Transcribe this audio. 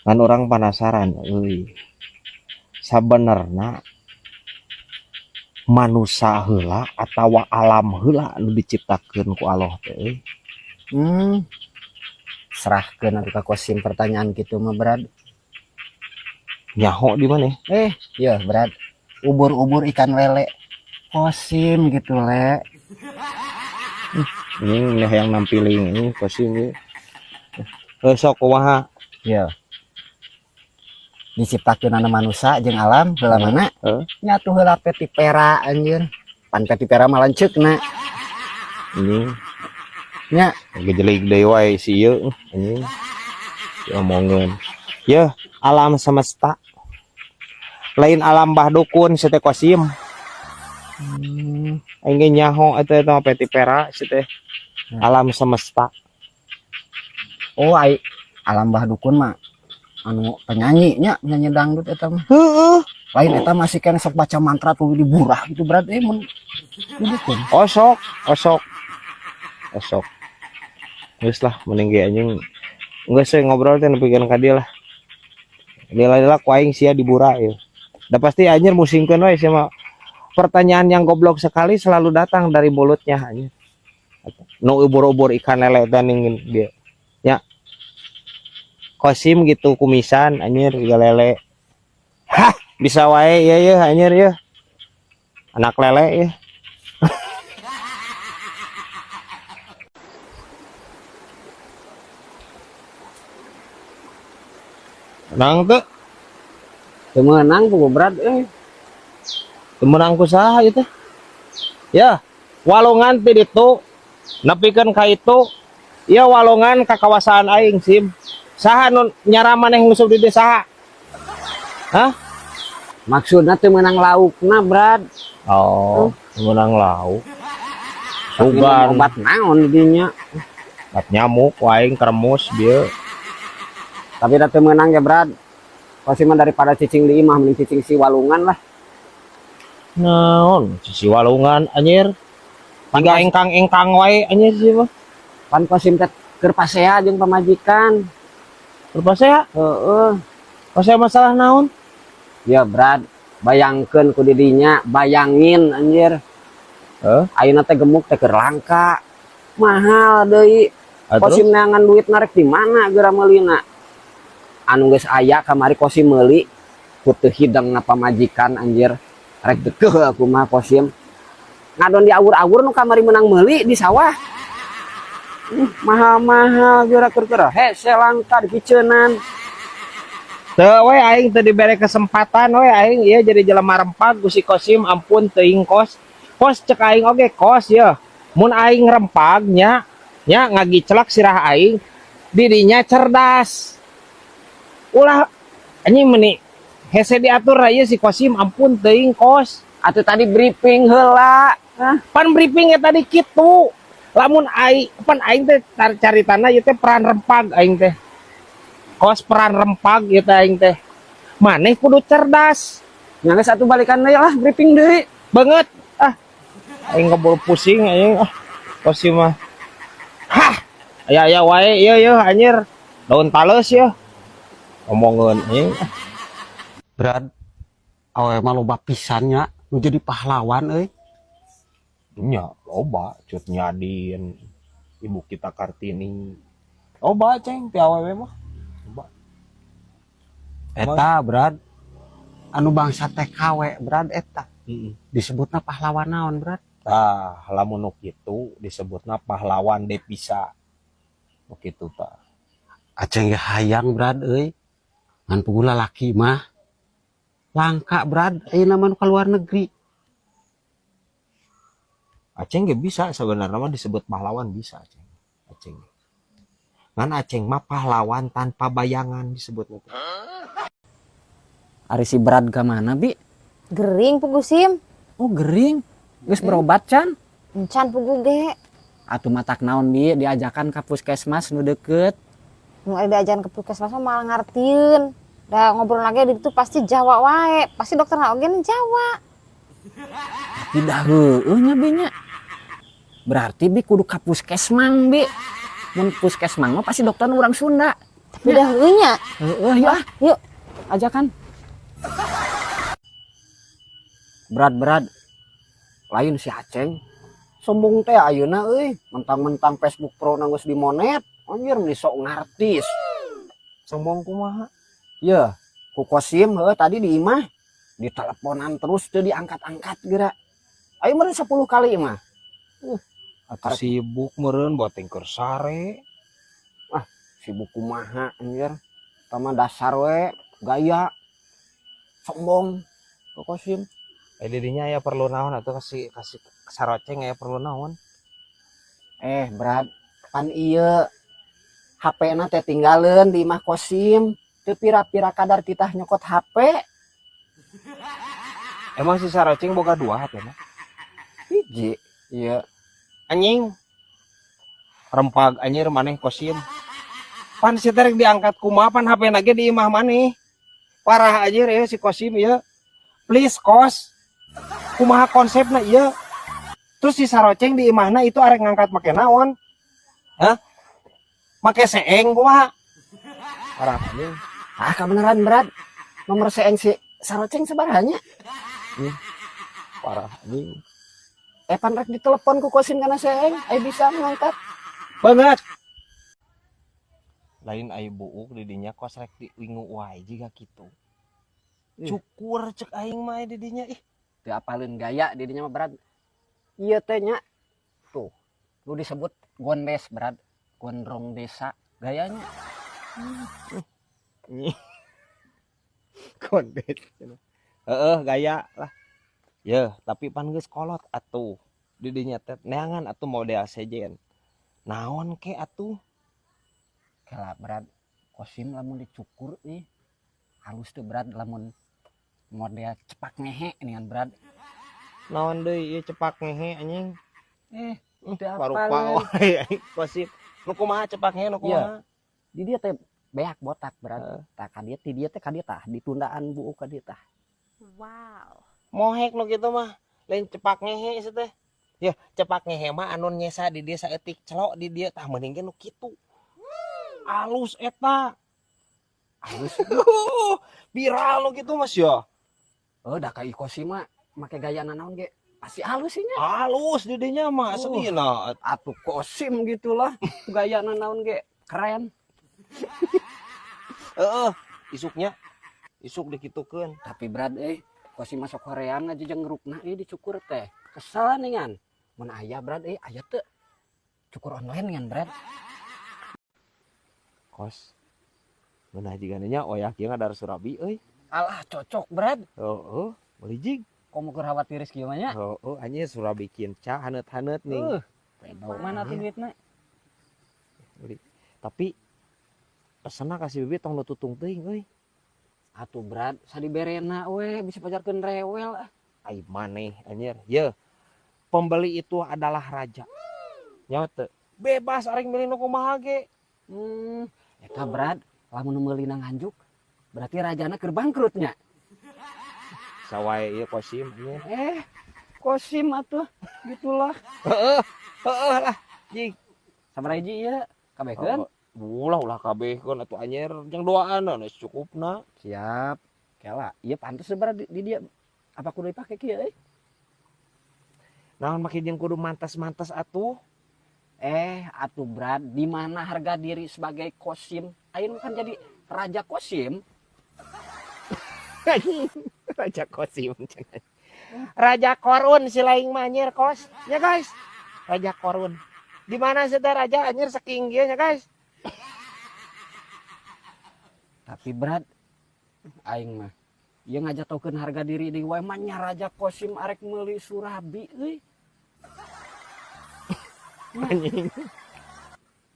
Ngan urang penasaran euy. Sabenerna manusa heula atawa alam heula nu diciptakeun ku Allah teh euy? Serahkeun atuh ka Kosim pertanyaan kitu mah, Brad. Nyaho di mana? Eh, ya Brad. Ubur-ubur ikan lele. Kosim gitu, Le. Ini yang nampiling ini Kosim ieu. Heuh, sok kumaha? Ya. Diciptakeun anu manusa jeung alam heula mana? Heeh. Nya tuh heula Petipera anjeun. Pan Petipera mah lanceukna. Ini Nya. Gejelig deui wae si ieu anjing. Diomongeun. Yeuh, alam semesta. Lain alam bah dukun si teh Kosim. Aing ge nyaho eta eta mah Petipera si teh. Alam semesta. Oh, ai alam bah dukun mah anu penyanyi nya, penyanyi dangdut eta mah. Heeh. Lain eta masih kan sok baca mantra tuh diburah gitu berat mun di dukun. Osok, osok. Osok. Geus lah mending ge anjing. Geus we ngobrol teh nepikeun ka dieu lah. Lila-lila ku aing sia dibura ieu. Da pasti anjir musingkeun we sia mah. Pertanyaan yang goblok sekali selalu datang dari mulutnya anjir. Nu ubur-ubur ikan lele teh ning dia. Ya. Kosim gitu kumisan anjir iga lele. Hah, bisa wae ieu ye anjir ye. Anak lele ye. Menang tuh. Teu meunang ku berat euy. Teu meunang ku saha ieu teh? Ya, walungan ti ditu nepikeun ka itu. Ieu walungan ka kawasan aing sim. Saha nu nyara maneh nguseup di desa saha? Hah? Maksudna teu meunang laukna, Brad. Oh, teu meunang lauk. Tapi Sugan. Obat naon di dinya? Obat nyamuk aing kremus bieu. Tapi da teu meunang ya, Brad. Pasti mah daripada cicing di imah mending cicing si walungan lah. Naon si walungan anjir. Tiga engkang-engkang wae anjir sih mah. Pan Kosim teh keur pasea jeung pamajikan. Keur pasea? Heeh. Pasea masalah naon? Ya, Brad, bayangkeun ku didinya, bayangin anjir. Heuh? Ayeuna teh gemuk teh keur langka. Mahal deui. Ah, terus? Kosim neangan duit narek di mana geura meulina? Anu geus aya kamari Kosim meuli ku teu hideng na pamajikan anjir. Rek dekeuh aku mah Kosim. Ngadon di awur-awur nu kamari menang meuli di sawah. Mahal-mahal geura keur-keur hese langka dipiceunan. Teu we aing teu dibere kesempatan we aing ieu jadi jelema rempag ku si Kosim ampun teuing kos. Kos cek aing oge kos ye. Mun aing rempag nya nya ngagicelak sirah aing didinya cerdas. Ulah anjing meuni hese diatur ieu si Kosim ampun teuing kos. Atuh tadi briefing heula. Hah? Pan briefingnya tadi kitu. Lamun aing pan aing teh cari tanah ieu teh peran rempag aing teh. Kos peran rempag ieu teh aing teh. Maneh kudu cerdas. Nya geus atuh balikan deui lah briefing deui. Banget. Ah. Aing keburu pusing aing ah. Kosim mah. Hah. Aya-aya wae ieu yeuh anjir. Daun tales yeuh. Omongeun anjing. Brad, awewe mah loba pisan nya nu jadi pahlawan euy. Nya loba Cut Nyadin, ibu kita Kartini. Loba ceng ti awewe mah. Loba. Eta Brad, anu bangsa TKW Brad eta. Heeh. Disebutna pahlawan naon Brad? Tah, lamun nu kitu disebutna pahlawan devisa. Nu kitu tah. Aceng ge hayang Brad euy. Ngan puguh lalaki mah langka Brad, ayeuna mah nu ka luar negeri. Aceng ge bisa sebenarnya mah disebut pahlawan bisa Aceng. Aceng. Ngan Aceng mah pahlawan tanpa bayangan disebutnya teh. Ari si Brad ka mana, Bi? Gering puguh Sim. Oh, gering. Geus berobat can? Encan puguh ge. Atuh matak naon, Bi, diajakan ka puskesmas nu deket. Nu aya diajakan ke puskesmas mah malah ngartieun. Da ngobrol lagi di ditu pasti Jawa wae, pasti dokterna oge nu Jawa. Tapi dah heueuh nya Bi nya. Berarti Bi kudu ka puskesmang, Bi. Mun puskesmang mah pasti dokter urang Sunda. Tapi udah heueuh nya. Heeh, yuk ah. Yuk. Ajakan. Berat-berat. Lain si Aceng. Sombong teh ayeuna euy, mentang-mentang Facebook Pro na geus dimonet, anjir meni sok ngartis. Sombong kumaha? Ye, ku Kosim heueuh tadi di imah diteleponan terus teu diangkat-angkat geura. Ayo meureun 10 kali mah. Atuh sibuk meureun boting keur sare. Sibuk kumaha anjir. Tama dasar we gaya sombong ku Kosim. Eh, didinya aya perlu naon atuh kasih kasih saroceng, aya perlu naon? Eh, berat pan ieu HP na teh tinggaleun di imah Kosim. Teu pira-pira kadar titah nyokot HP. Emang si saroceng boga dua HP mah? Hiji. Iya. Anjing. Rempag anjir maneh, Kosim. Pan si teh rek diangkat kumaha, pan HP na ge di imah maneh. Parah anjir ya si Kosim ya. Please, Kos. Kumaha konsepna ieu? Terus si saroceng di imahna itu arek ngangkat make naon? Hah? Make seeng kumaha? Parah anjing. Ah, kebenaran berat. Nomor seeng si saroceng sabarahanya? Parah anjing. Eh, pan rek ditelepon ku Kosim kana seeng, aya bisa ngangkat. Banget. Lain aya buuk di dinya, Kos, rek diwingu wae jiga kitu. Ih. Cukur cek aing mah di dinya ih. Teu apaleun gaya di dinya mah, berat. Ieu teh nya tuh, lu disebut gondes, berat, gondrong desa gayanya. Kondet. Heeh, gaya lah. Ya, tapi pan geus kolot atuh. Di dinya teh neangan atuh model sejen. Naon ke atuh? Kela, berat, Kosim lamun dicukur ih halus tuh, berat, lamun model cepak ngehe dengan berat. Naon deui ieu cepak ngehe, anjing? Eh, teu Parupa apaleun. Wae aing Kosim. Nu kumaha cepak ngehe, nu kumaha? Di dia teh beak botak, berat. Heeh. Tah, ka dieu ti dieu teh ka dieu tah ditundaan buuk ka dieu tah. Wow. Mohek nu kitu mah. Lain cepak ngehe ieu teh. Ya, cepak ngehe mah anu nyesa di dieu saeutik celok di dieu tah, mending ge nu kitu. Alus eta. Halus. Viral nu kitu mas ya. Oh, da ka Kosim mah make gaya nanaon ge pasti halus sih nya. Halus di dinya mah sedihna. Atuh Kosim gitulah, gaya nanaon ge keren. Heeh, isuknya. Isuk dikitukeun. Tapi berat eh Kosim masuk hoream ngajejeng ngerukna ieu dicukur teh. Kesel ningan. Mun aya berat eh aya teu cukur online ngan, berat? Kos. Ngeunah jiga nya oyak ieu ngadar surabi euy. Alah, cocok, berat. Heeh, meuli jig. Komo keur hawa tiris kieu mah nya. Heeh, anjing surabi kinca haneut-haneut nih. Mana tuh duitna? Beli. Tapi pesenna ka si Bibi tong nu tutung teuing euy. Atuh berat, sadiberena we bisa pajarkeun rewel ah. Ai maneh anjir. Ye. Pembeli itu adalah raja. Nyawa teu? Bebas arek milih nu kumaha ge. Eta berat, lamun nu meuli na Nganjuk berarti rajana keur bangkrut nya. Sawae ieu Kosim anjir. Eh, Kosim atuh gitulah. Heeh. Heeh lah. Jig. Sabaraha hiji ieu? Kabehkeun? Oh, ulah, ulah kabehkeun atuh anjir, jeung doaan geus cukupna. Siap. Kela, ieu pantes sebenarnya di dia. Apa kudu dipake kieu euy? Naon make jeung kudu mantas-mantas atuh? Eh, atuh Brad, di mana harga diri sebagai Kosim? Ayeuna kan jadi Raja Kosim. Raja Kosim cenah. Raja Korun si laing mah anjir, Kos. Ya guys. Raja Korun. Di mana sih teh raja anjir saking ieu nya guys? Tapi Brad, aing mah ieu ngajatokeun harga diri di wae mah nya Raja Kosim arek meuli surabi euy. Anjing.